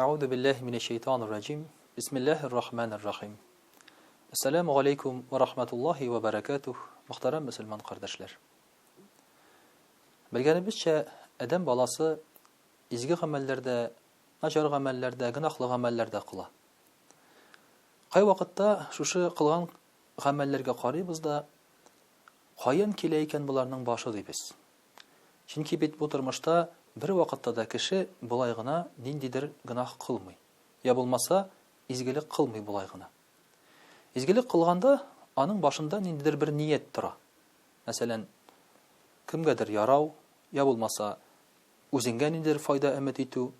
Әгъузу биллаһи минәш шәйтанир раҗим. Бисмиллаһир рахманир рахим. Ассаламу алейкум ва рахматуллаһи ва баракатух. Мөхтәрәм мөселман кардәшләр. Белгәнебезчә, адәм баласы изге гамәлләрдә, начар гамәлләрдә, гөнаһлы гамәлләрдә кыла. Кайвакытта шушы кылган гамәлләргә карыйбыз да, каян килә икән боларның башы дибез. Чөнки бит бу тормышта бервакытта да кеше болай гына ниндидер гөнаһ кылмый. Я булмаса, изгелек кылмый болай гына. Изгелек кылганда, аның башында ниндидер бер ният тора. Мәсәлән, кемгәдер ярау, я булмаса, үзеңгә ниндидер файда өмет итү.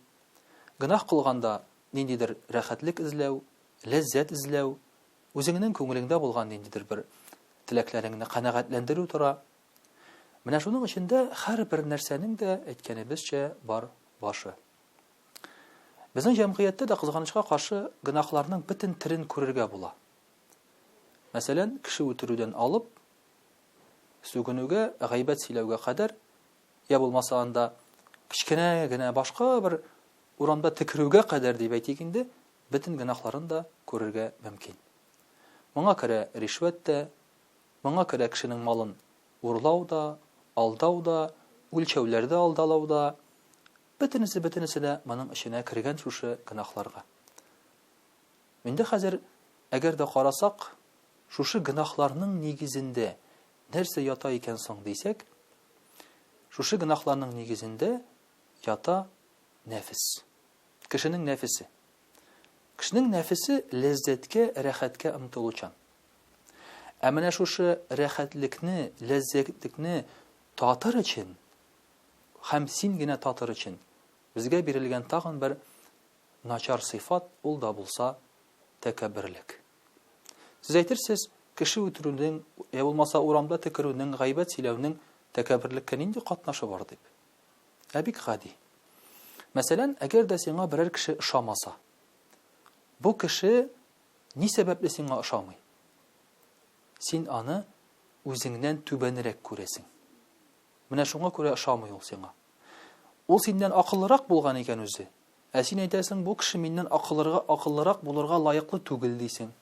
Гөнаһ кылганда ниндидер рәхәтлек эзләү, ләззәт эзләү, үзеңнең күңелеңдә булган ниндидер бер теләкләреңне канәгатьләндерү тора. Менә шуның өчен дә һәрбер нәрсәнең дә, әйткәнебезчә, бар башы. Безнең җәмгыятьтә дә, кызганычка каршы, гөнаһларның бөтен төрен күрергә була. Мәсәлән, кеше үтерүдән алып, сүгенүгә, гайбәт сөйләүгә кадәр, я булмаса анда кечкенә генә башка бер урамда төкерүгә кадәр дип әйтик инде, бөтен гөнаһларын да күрергә мөмкин. Моңа керә ришвәт тә, Моңа керә кешенең малын урлау да, алдау да, үлчәүләрдә алдалау да, бөтенесе, бөтенесе дә моның эченә кергән шушы гөнаһларга. Инде хәзер, әгәр дә карасак, шушы гөнаһларның нигезендә нәрсә ята икән соң дисәк, шушы гөнаһларның нигезендә ята нәфес. Кешенең нәфесе. Кешенең нәфесе ләззәткә, рәхәткә омтылучан. Ә менә шушы рәхәтлекне, ләззәтлекне татыр өчен һәм син генә татыр өчен безгә бирелгән тагын бер начар сыйфат, ул да булса тәкәбберлек. Сез әйтерсез, кеше үтерүнең, я булмаса урамда төкерүнең, гайбәт сөйләүнең тәкәбберлеккә нинди катнашы бар дип. Ә бик гади. Мәсәлән, әгәр дә сиңа берәр кеше ошамаса, бу кеше Ни сәбәпле сиңа ошамый? Син аны үзеңнән түбәнрәк күрәсең. Менә шуңа күрә ошамый ул сиңа. Ул синнән акыллырак булган икән үзе. Ә син әйтәсең, бу кеше миннән акыллырга, акыллырак булырга лаеклы түгел дисең.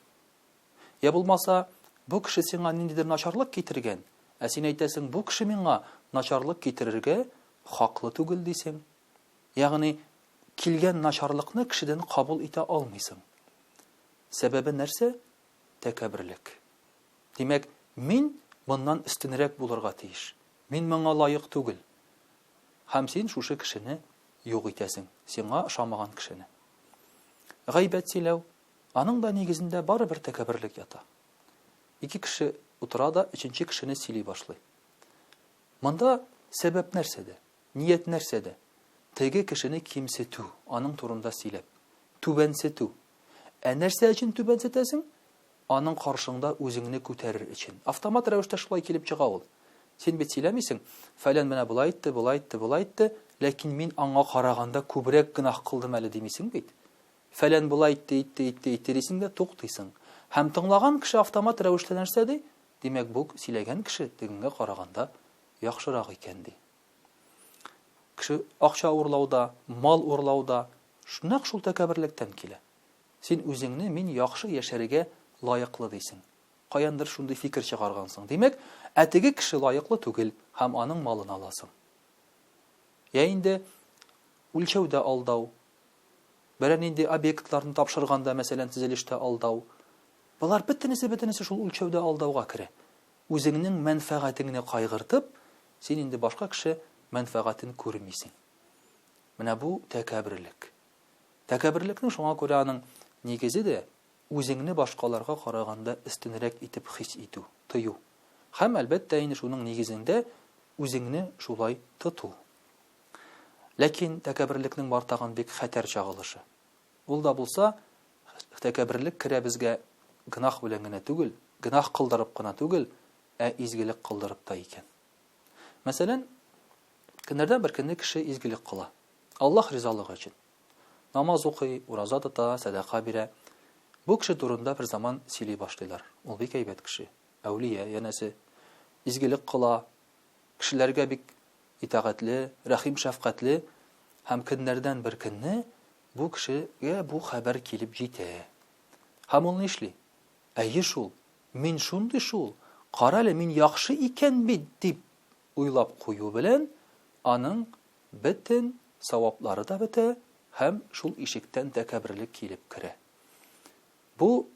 Я булмаса, бу кеше сиңа ниндидер начарлык китергән, ә син әйтәсең, бу кеше миңа начарлык китерергә хаклы түгел дисең. Ягъни, килгән начарлыкны кешедән кабул итә алмыйсың. Сәбәбе нәрсә? Тәкәбберлек. Димәк, мин моннан өстенрәк булырга тиеш. Мин моңа лаек түгел. Һәм син шушы кешене юк итәсең, сиңа ошамаган кешене. Гайбәт сөйләү, аның да нигезендә барыбер тәкәбберлек ята. Ике кеше утыра да, өченче кешене сөйли башлый. Монда сәбәп нәрсәдә? Ният нәрсәдә? Теге кешене кимсетү, аның турында сөйләп. Түбәнсетү. Ә нәрсә өчен түбәнсетәсең? Аның каршыңда үзеңне күтәрер өчен. Автомат рәвештә шулай килеп чыга ул. Син бит сөйләмисең, фәлән менә болай итте, болай итте, болай итте, ләкин мин аңа караганда күбрәк гөнаһ кылдым әле димисең бит. Фәлән болай итте, итте, итте, итте дисең дә туктыйсың. Һәм тыңлаган кеше автомат рәвештә нәрсә ди? Димәк, бу сөйләгән кеше тегенгә караганда яхшырак икән ди. Кеше акча урлауда, мал урлауда нәкъ шул тәкәбберлектән килә. Син үзеңне мин яхшы яшәргә лаеклы дисең. Каяндыр шундый фикер чыгаргансың. Димәк, ә теге кеше лаеклы түгел һәм аның малын аласың. Я инде үлчәүдә алдау, берәр нинди объектларны тапшырганда, мәсәлән, төзелештә алдау. Болар бөтенесе бөтенесе шул үлчәүдә алдауга керә. Үзеңнең мәнфәгатеңне кайгыртып, син инде башка кеше мәнфәгатен күрмисең. Менә бу тәкәбберлек. Тәкәбберлекнең шуңа күрә аның нигезе дә үзеңне башкаларга караганда өстенрәк итеп хис итү, тою. Һәм, әлбәттә инде, шуның нигезендә үзеңне шулай тоту. Ләкин тәкәбберлекнең бар тагын бик хәтәр чагылышы. Ул да булса, тәкәбберлек керә безгә гөнаһ белән генә түгел, гөнаһ кылдырып кына түгел, ә изгелек кылдырып та икән. Мәсәлән, көннәрдән бер көнне кеше изгелек кыла. Аллаһ ризалыгы өчен. Намаз укый, ураза тота, сәдака бирә. Бу кеше турында бер заман сөйли башлыйлар. Ул бик әйбәт кеше, әүлия, янәсе. Изгелек кыла, кешеләргә бик итагатьле, рәхим-шәфкатьле һәм көннәрдән бер көнне. бу кешегә бу хәбәр килеп җитә. Һәм ул нишли? Әйе шул, мин шундый шул, карале, мин яхшы икән бит, дип уйлап кую белән, аның бөтен саваплары да бетә һәм шул ишектән тәкәбберлек килеп керә. Бу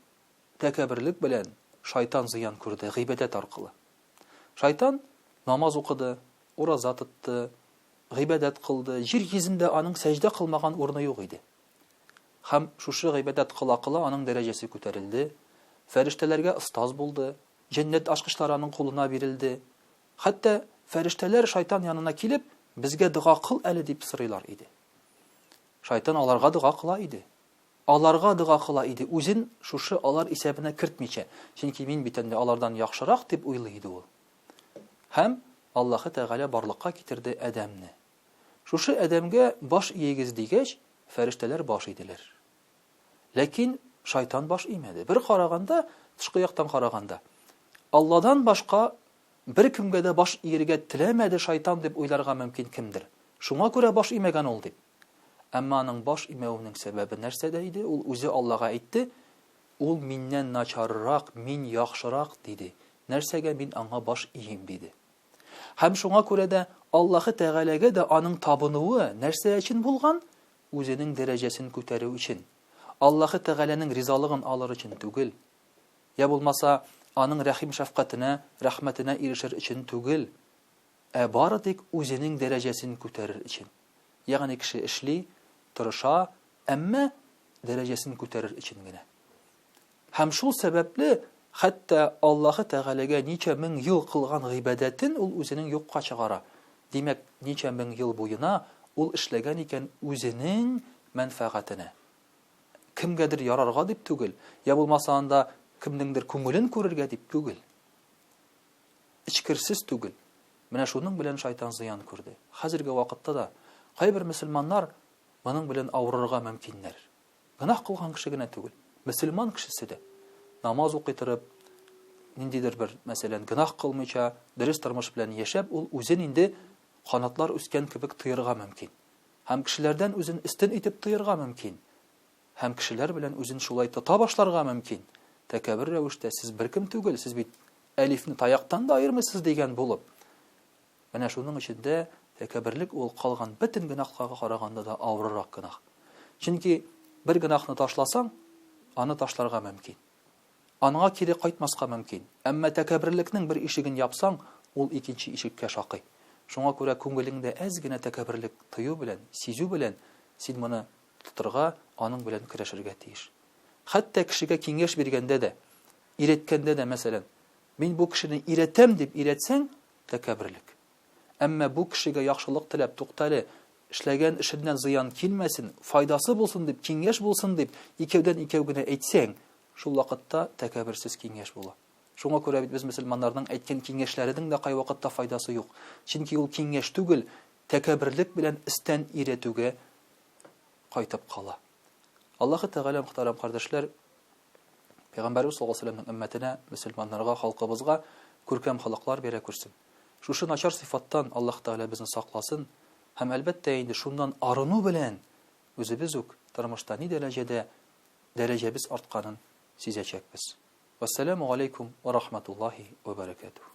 тәкәбберлек белән шайтан зыян күрде гыйбадәт аркылы. Шайтан намаз укыды, ураза тотты, гыйбадәт кылды, җир йөзендә аның сәҗдә кылмаган урыны юк иде. Һәм шушы гыйбадәт кыла-кыла аның дәрәҗәсе күтәрелде, фәрештәләргә остаз булды, җәннәт ачкычлары аның кулына бирелде. Хәтта фәрештәләр шайтан янына килеп, безгә дога кыл әле дип сорыйлар иде. Шайтан аларга дога кыла иде. Аларга дога кыла иде, үзен шушы алар исәбенә кертмичә, чөнки мин бит инде алардан яхшырак дип уйлый иде ул. Һәм Аллаһы Тәгалә барлыкка китерде Адәмне. Шушы Адәмгә баш иегез дигәч, фәрештәләр баш иделәр. Ләкин шайтан баш имәде. Бер караганда, тышкы яктан караганда, Алладан башка беркемгә дә баш иергә теләмәде шайтан дип уйларга мөмкин кемдер. Шуңа күрә баш имәгән ул дип. Әмма аның баш имәвенең сәбәбе нәрсәдә иде? Ул үзе Аллага әйтте, Ул миннән начаррак, мин яхшырак, диде. Нәрсәгә мин аңа баш иим, диде. Һәм шуңа күрә дә Аллаһы Тәгаләгә дә аның табынуы нәрсә өчен булган? Үзенең дәрәҗәсен күтәрү өчен. Аллаһы Тәгаләнең ризалыгын алыр өчен түгел. Я булмаса, аның рәхим-шәфкатенә, рәхмәтенә ирешер өчен түгел. Ә бары тик үзенең дәрәҗәсен күтәрер өчен. Ягъни кеше эшли, тырыша, әмма дәрәҗәсен күтәрер өчен генә. Һәм шул сәбәпле хәтта Аллаһы Тәгаләгә ничә мең ел кылган гыйбадәтен ул үзенең юкка чыгара. Димәк, ничә мең ел буена ул эшләгән икән үзенең мәнфәгатенә. Кемгәдер ярарга дип түгел, я булмаса анда кемнеңдер күңелен күрергә дип түгел. Эчкерсез түгел. Менә шуның белән шайтан зыян күрде. Хәзерге вакытта да кайбер мөселманнар моның белән авырырга мөмкиннәр. Гөнаһ кылган кеше генә түгел, мөселман кешесе дә намаз укый торып, ниндидер бер, мәсәлән, гөнаһ кылмыйча, дөрес тормыш белән яшәп, ул үзен инде канатлар үскән кебек тоерга мөмкин. Һәм кешеләрдән үзен өстен итеп тоерга мөмкин. Һәм кешеләр белән үзен шулай тота башларга мөмкин. Тәкәббер рәвештә, сез беркем түгел, сез бит әлифне таяктан да аермыйсыз дигән булып. Менә шуның өчен дә тәкәбберлек ул калган бөтен гөнаһларга караганда да авыррак гөнаһ. Чөнки бер гөнаһны ташласаң, аны ташларга мөмкин. Аңа кире кайтмаска мөмкин. Әмма тәкәбберлекнең бер ишеген япсаң, ул икенче ишеккә шакый. Шуңа күрә күңелеңдә әз генә тәкәбберлек тою белән, сизү белән син моны тотырга, аның белән көрәшергә тиеш. Хәтта кешегә киңәш биргәндә дә, өйрәткәндә дә, мәсәлән, мин бу кешене өйрәтәм дип өйрәтсәң, тәкәбберлек. Әмма бу кешегә яхшылык теләп, туктале, эшләгән эшеннән зыян килмәсен, файдасы булсын дип, киңәш булсын дип, икәүдән-икәү генә әйтсәң, шул вакытта тәкәбберсез киңәш була. Шуңа күрә бит без мөселманнарның әйткән киңәшләренең дә кайвакытта файдасы юк. Чөнки ул киңәш түгел, тәкәбберлек белән өстән өйрәтүгә кайтып кала. Аллаһы Тәгалә, мөхтәрәм кардәшләр, Пәйгамбәребез саллаллаһу алейһи вәсәлләмнең өммәтенә, мөселманнарга, халкыбызга күркәм холыклар бирә күрсен. Шушы начар сыйфаттан Аллаһ Тәгалә безне сакласын һәм, әлбәттә инде, шуннан арыну белән үзебез үк тормышта ни дәрәҗәдә дәрәҗәбез артканын сизәчәкбез. Вәссәламү галәйкүм вә рахматуллаһи вә бәрәкәтүһ.